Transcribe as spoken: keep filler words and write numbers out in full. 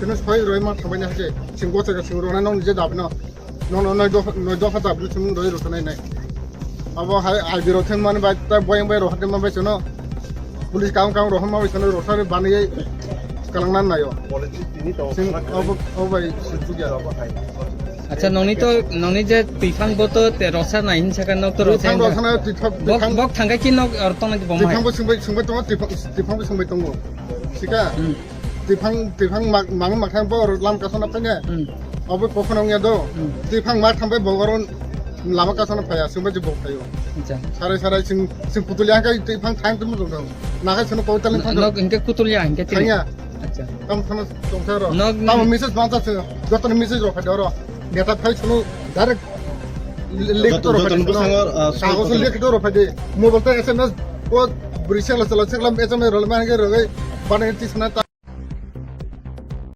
Chini soi roi ma thambai na hake, sing bo chaka sing rona nong je dabi no. Nong no noi dopha, noi dopha dabi no sung roi rota nai nai. Abo hai ai biro theng mani bai, ta boyang bai roha theng ma bai chano. Police kang kang roha ma bai chano rota re bani ye kalang nan nayo. Sing abo, abo bai sing chukya. Acha, nongni to, nongni je tuiphang bo to te rosa nai hinsa ka nok to rosa. Tuiphang rosa na, tuiphang, bok, tuiphang. Bok thangkai ki nok or tong nai bo mai. Tuiphang bo sungbai, sungbai tongo, tuiphang, tuiphang bo sungbai tongo. Sika. Hmm. Tuiphang, tuiphang ma, mang ma thang bo lam kasona phai ne. Hmm. Abo kokhono ong ya do. Hmm. Tuiphang ma thang bai bo oro lama kasona phai ya, sungbai je bo phai o. Acha. Sarai sarai sing, sing putuli ang kai tuiphang thang tu mo dong dong. Na kai sono kau tali thang. Nok hingke putuli ya, hingke tini. Thang ya. Acha. Tam thang tong thang ro. Nok tam message bang ta se, joto ni message ro phai do ro. Neta phai sono direct link joto, to ro joto phai ni do. Bosong ro, ah, kagos link to ro phai de. Mobile ta S M S o bri sela sela seklam S M S ro le man ke ro gai. Bana ti sana ta.